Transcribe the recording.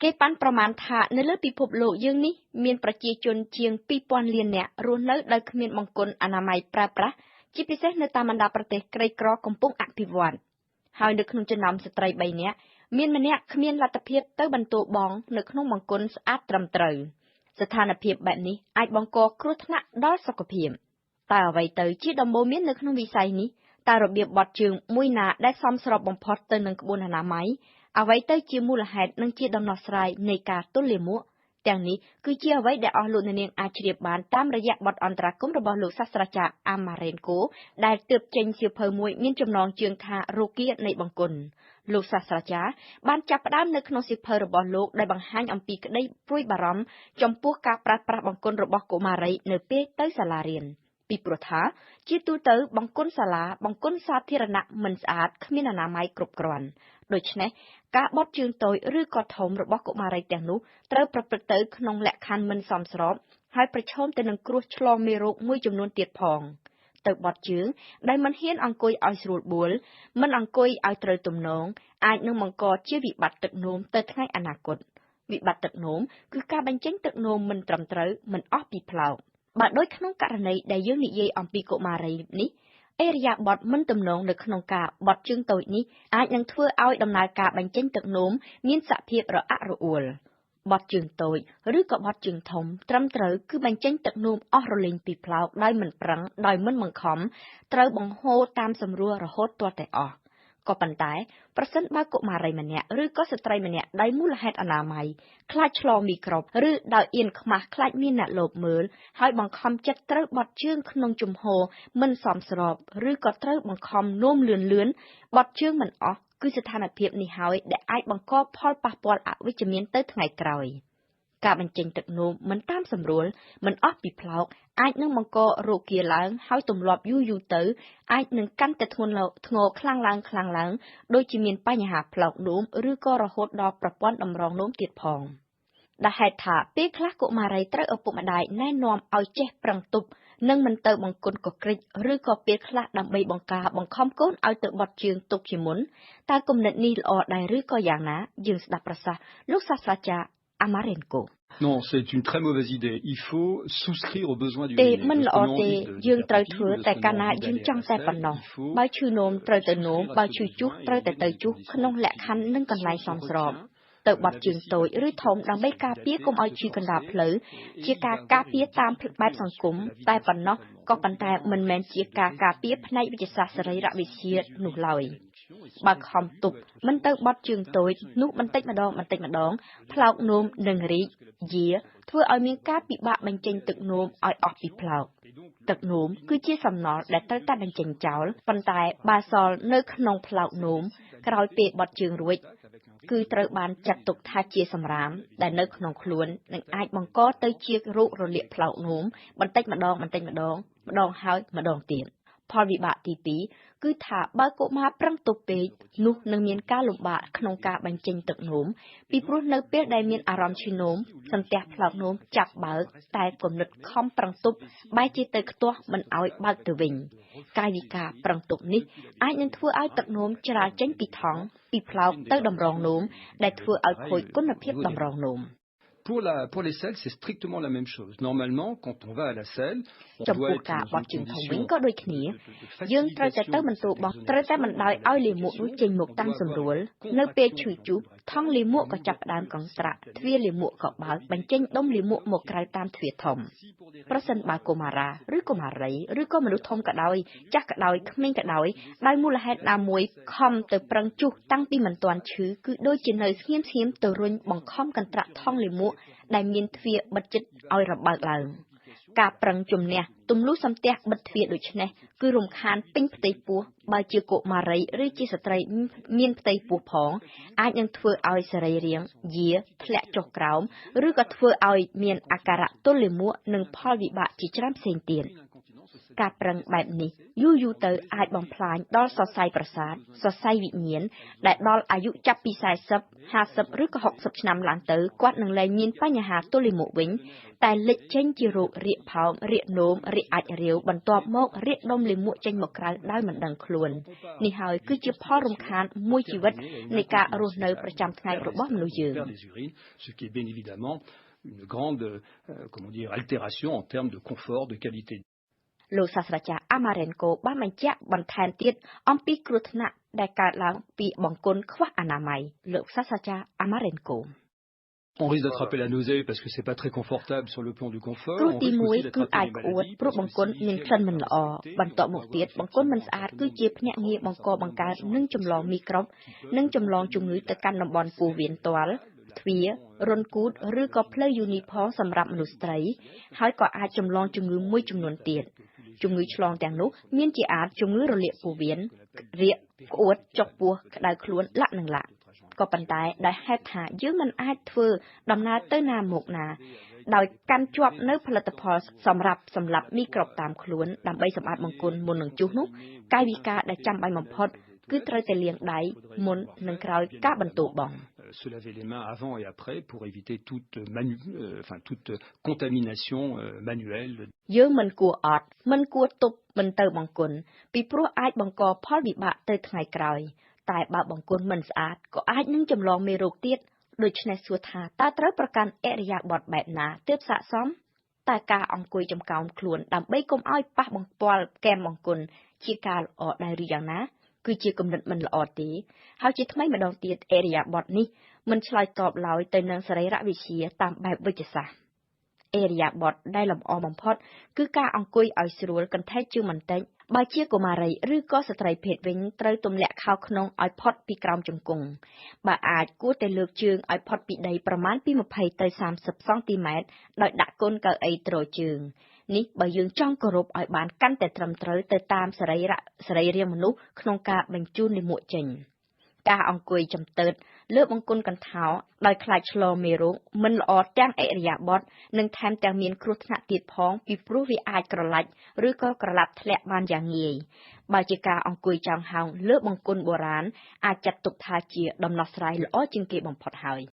គេប៉ាន់ប្រមាណថានៅលើពិភពលោកយើងនេះមានប្រជាជនជាង 2000 លាននាក់រស់នៅដោយគ្មានបង្គន់អនាម័យប្រើប្រាស់ ជាពិសេសនៅតាមបណ្ដាប្រទេសក្រីក្រកំពុងអភិវឌ្ឍ ហើយនៅក្នុងចំណោមស្ត្រី 3 នាក់ មានម្នាក់គ្មានលទ្ធភាពទៅបន្ទោបង់នៅក្នុងបង្គន់ស្អាតត្រឹមត្រូវ។ ស្ថានភាពបែបនេះអាចបង្កគ្រោះថ្នាក់ដល់សុខភាព។ តើអ្វីទៅជាដំបូន្មាននៅក្នុងវិស័យនេះ? តើរបៀបបត់ជើងមួយណាដែលសមស្របបំផុតទៅនឹងក្បួនអនាម័យ? អ្វីទៅជាមូលហេតុនិងជាដំណោះស្រាយនៃការទល់លាមក? ទាំងនេះគឺជាអ្វីដែលអស់លោកអ្នកនាងអាចជ្រាបបានតាមរយៈបទអន្តរាគមន៍របស់លោកសាស្ត្រាចារ្យអាម៉ារ៉េនកូ ដែលទើបចេញសៀវភៅមួយមានចំណងជើងថា រោគានៃបង្គន់។ លោកសាស្ត្រាចារ្យបានចាប់ផ្ដើមនៅក្នុងសៀវភៅរបស់លោកដោយបង្ហាញអំពីក្តីព្រួយបារម្ភចំពោះការប្រើប្រាស់បង្គន់របស់កុមារីនៅពេលទៅសាលារៀន ពីព្រោះថាជាទូទៅបង្គន់សាលាបង្គន់សាធារណៈមិនស្អាតគ្មានអនាម័យគ្រប់គ្រាន់ ដូច្នេះការបត់ជើងតូចឬក៏ធំរបស់កុមារីទាំងនោះត្រូវប្រព្រឹត្តទៅក្នុងលក្ខខណ្ឌមិនសមស្រប ហើយប្រឈមទៅនឹងគ្រោះឆ្លងមេរោគមួយចំនួនទៀតផង។ ទៅបត់ជើងដែលមិនហ៊ានអង្គុយឲ្យស្រួលបួល មិនអង្គុយឲ្យត្រូវទំនង អាចនឹងបង្កជាវិបត្តិទឹកនោមទៅថ្ងៃអនាគត។ វិបត្តិទឹកនោមគឺការបញ្ចេញទឹកនោមមិនត្រឹមត្រូវមិនអស់ពីប្លោក។ បើដូចក្នុងករណីដែលយើងនិយាយអំពីកុមារីនេះ ឥរិយាបថមិនទំនងនៅក្នុងការបត់ជើងតូចនេះ អាចនឹងធ្វើឲ្យដំណើរការបញ្ចេញទឹកនោមមានសភាពរអាក់រអួល។ បត់ជើងតូចឬក៏បត់ជើងធំត្រឹមត្រូវគឺបញ្ចេញទឹកនោមអស់រលីងពីប្លោកដោយមិនប្រឹងដោយមិនបង្ខំ ត្រូវបង្ហូរតាមសម្រួលរហូតទាល់តែអស់។ ក៏ប៉ុន្តែប្រសិនបើកុមារីម្នាក់ឬក៏ស្ត្រីម្នាក់ដោយមូលហេតុអនាម័យ ខ្លាចឆ្លងមីក្រូប ឬដោយអៀនខ្មាស់ខ្លាចមានអ្នកលបមើល ហើយបង្ខំចិត្តត្រូវបត់ជើងក្នុងជំហរមិនសមស្រប ឬក៏ត្រូវបង្ខំនោមលឿនលឿនបត់ជើងមិនអស់ គឺស្ថានភាពនេះហើយដែលអាចបង្កផលប៉ះពាល់អវិជ្ជមានទៅថ្ងៃក្រោយ។ ការបញ្ចេញទឹកនោមមិនតាមសម្រួលមិនអស់ពីប្លោក អាចនឹងបង្ករោគាឡើង ហើយទម្លាប់យូរយូរទៅ អាចនឹងកាន់តែធ្ងន់ធ្ងរខ្លាំងឡើងខ្លាំងឡើង ដូចជាមានបញ្ហាប្លោកនោម ឬក៏រហូតដល់ប្រព័ន្ធតម្រងនោមទៀតផង។ ដែលហេតុថាពេលខ្លះកុមារីត្រូវឪពុកម្ដាយណែនាំឲ្យចេះប្រឹងទប់និងមិនទៅបង្គន់កក្រិច ឬក៏ពេលខ្លះដើម្បីបង្ការបង្ខំកូនឲ្យទៅបត់ជើងទុកជាមុន តើគំនិតនេះល្អដែរឬក៏យ៉ាងណា? យើងស្ដាប់ប្រសាសន៍លោកសាស្ត្រាចារ្យអាម៉ារ៉េនកូ។ Non, c'est une très mauvaise idée. Il faut souscrire aux besoins du ទេ មិនល្អទេ យើងត្រូវធ្វើតែកាលណាយើងចង់តែប៉ុណ្ណោះ។ បើឈឺនោមត្រូវទៅនោម បើឈឺជុះត្រូវតែទៅជុះ ក្នុងលក្ខខណ្ឌនិងកន្លែងសមស្រប។ ទៅបត់ជើងតូចឬធំដើម្បីការពារកុំឲ្យឈឺកណ្ដាលផ្លូវ ជាការការពារតាមបែបសង្គមតែប៉ុណ្ណោះ ក៏ប៉ុន្តែមិនមែនជាការការពារផ្នែកវិទ្យាសាស្ត្រសរីរវិទ្យានោះឡើយ។ បើខំទប់មិនទៅបត់ជើងតូចនោះ បន្តិចម្ដងបន្តិចម្ដង ប្លោកនោមនឹងរីកយា ធ្វើឲ្យមានការពិបាកបញ្ចេញទឹកនោមឲ្យអស់ពីប្លោក។ ទឹកនោមគឺជាសំណល់ដែលត្រូវតែបញ្ចេញចោល ប៉ុន្តែបើសល់នៅក្នុងប្លោកនោមក្រោយពេលបត់ជើងរួច គឺត្រូវបានចាត់ទុកថាជាសម្រាមដែលនៅក្នុងខ្លួន និងអាចបង្កទៅជារោគរលាកប្លោកនោមបន្តិចម្ដងបន្តិចម្ដង ម្ដងហើយម្ដងទៀត។ ផលវិបាកទី2 គឺថាបើកុមារប្រឹងទប់ពេក នោះនឹងមានការលំបាកក្នុងការបញ្ចេញទឹកនោម ពីព្រោះនៅពេលដែលមានអារម្មណ៍ឈឺនោម សន្ទះប្លោកនោមចាប់បើក តែគំនិតខំប្រឹងទប់បែរជាទៅខ្ទាស់មិនឲ្យបើកទៅវិញ។ កាយវិការប្រឹងទប់នេះអាចនឹងធ្វើឲ្យទឹកនោមច្រាលចេញពីថង់ពីប្លោកទៅតម្រងនោម ដែលធ្វើឲ្យខូចគុណភាពតម្រងនោម។ Pour les selles, c'est strictement la même chose. Normalement, quand on va à la selle, on ចំ doit être ពោះការប dans ត់ une ជើងធំវិញ condition ក៏ដូចគ្នា de យើងត្រូវតែ facilitation ទៅ de បន្ទោ cette បោះ ត្រូវតែ exonération. បណ្ដោយឲ្យលាមកនោះចេញមក On តាម doit សម្រួល avoir នៅពេលឈឺ contraction ជុះ du ថង់លាមកក៏ចាប់ផ្ដើមកន្ត្រាក់ ទ្វារលាមកក៏បើក បញ្ចេញដុំលាមកមកក្រៅតាមទ្វារធំ។ ប្រសិនបើកុមារាឬកុមារីឬក៏មនុស្សធំក៏ដោយ ចាស់ក៏ដោយ ក្មេងក៏ដោយ ដោយមូលហេតុណាមួយខំទៅប្រឹងជុះតាំងពីមិនទាន់ឈឺ គឺដូចជានៅស្ងៀមៗទៅរុញបង្ខំកន្ត្រាក់ថង់លាមកដែលមានទ្វារបិទជិតឲ្យរបើកឡើង។ ការប្រឹងជំនះទម្លុះសន្ទះបិទទ្វារដូច្នេះ គឺរំខានពេញផ្ទៃពោះ បើជាកុមារីឬជាស្ត្រីមានផ្ទៃពោះផង អាចនឹងធ្វើឲ្យសរីរាង្គយាធ្លាក់ចុះក្រោម ឬក៏ធ្វើឲ្យមានអាការៈទល់លាមកនិងផលវិបាកជាច្រើនផ្សេងទៀត។ ការប្រឹងបែបនេះយូរៗទៅអាចបំផ្លាញដល់សរសៃប្រសាទសរសៃវិញ្ញាណដែលដល់អាយុចាប់ពី40 50ឬក៏60ឆ្នាំឡើងទៅគាត់នឹងលែងមានបញ្ហាទល់លាមកវិញតែលេចចេញជារោគរាកផោមរាកនោមរាកអាចរាវបន្ទាប់មករាកដុំលាមកចេញមកក្រៅដោយមិនដឹងខ្លួននេះហើយគឺជាផលរំខានមួយជីវិតនៃការរស់នៅប្រចាំថ្ងៃរបស់មនុស្សយើង Ce qui est bien évidemment une grande comment dire altération en termes de confort de qualité លោកសាស្ត្រាចារ្យអាម៉ារ៉េនកូបានបញ្ជាក់បន្ថែមទៀតអំពីគ្រោះថ្នាក់ដែលកើតឡើងពីបង្គន់ខ្វះអនាម័យលោកសាស្ត្រាចារ្យអាម៉ារ៉េនកូ On risque d'attraper la nausée parce que c'est pas très confortable sur le plan du confort. គ្រោះទី1គឺអាចក្អួតព្រោះបង្គន់មានក្លិនមិនល្អបន្ទាប់មកទៀតបង្គន់មិនស្អាតគឺជាភ្នាក់ងារបង្កបង្កើតនិងចម្លងមីក្រូបនិងចម្លងជំងឺទៅកាន់តំបន់ពោះវៀនទាល់ទ្វាររន្ធគូទឬក៏ផ្លូវយូនីផងសម្រាប់មនុស្សស្រីហើយក៏អាចចម្លងជំងឺមួយចំនួនទៀតជំងឺឆ្លងទាំងនោះមានជាអាចជំងឺរលាកពោះវៀនរាកក្អួតចុកពោះក្តៅខ្លួនលាក់និងលាក់ក៏ប៉ុន្តែដោយហេតុថាយើងមិនអាចធ្វើដំណើរទៅណាមកណាដោយកាន់ជាប់នៅផលិតផលសម្រាប់សម្លាប់មីក្រូបតាមខ្លួនដើម្បីសម្អាតបង្គន់មុននឹងជុះនោះកាយវិការដែលចាំបាច់បំផុតគឺត្រូវតែលាងដៃមុននិងក្រោយការបន្ទោបង់ Se laver les mains avant et après pour éviter toute enfin toute contamination manuelle យើងមិនគួរអត់មិនគួរទប់មិនទៅបង្គន់ពីព្រោះអាចបង្កផលវិបាកទៅថ្ងៃក្រោយតែបើបង្គន់មិនស្អាតក៏អាចនឹងចម្លងមេរោគទៀតដូច្នេះសួរថាតើត្រូវប្រកាន់ឥរិយាបថបែបណាទើបស័ក្តិសមតែការអង្គុយចំកោមខ្លួនដើម្បីកុំឲ្យប៉ះបង្ពាល់គែមបង្គន់ជាការល្អដែរឬយ៉ាងណាគឺជាគំនិតមិនល្អទេហើយជាថ្មីម្ដងទៀតឥរិយាបថនេះមិនឆ្លើយតបឡើយទៅនឹងសរីរវិទ្យាតាមបែបវិទ្យាសាស្ត្រឥរិយាបថដែលលម្អបំផុតគឺការអង្គុយឲ្យស្រួលកន្ថែជើងបន្តិចបើជាកុមារីឬក៏ស្ត្រីភេទវិញត្រូវទម្លាក់ខោក្នុងឲ្យផុតពីក្រោមជង្គង់បើអាចគួរតែលើកជើងឲ្យផុតពីដីប្រមាណពី20ទៅ30សង់ទីម៉ែត្រដោយដាក់កូនកៅអីទ្រជើងនេះបើយើងចង់គោរពឲ្យបានកាន់តែត្រឹមត្រូវទៅតាមសរីរាង្គមនុស្សក្នុងការបញ្ជូនលាមកចេញការអង្គុយចំតើតលើបង្គន់កន្ថោដោយខ្លាចឆ្លងមេរោគមិនល្អទាំងឥរិយាបថនិងថែមទាំងមានគ្រោះថ្នាក់ទៀតផងពីព្រោះវាអាចក្រឡាច់ឬក៏ក្រឡាប់ធ្លាក់បានយ៉ាងងាយបើជាការអង្គុយចោងហោងលើបង្គន់បុរាណអាចចាត់ទុកថាជាដំណោះស្រាយល្អជាងគេបំផុតហើយ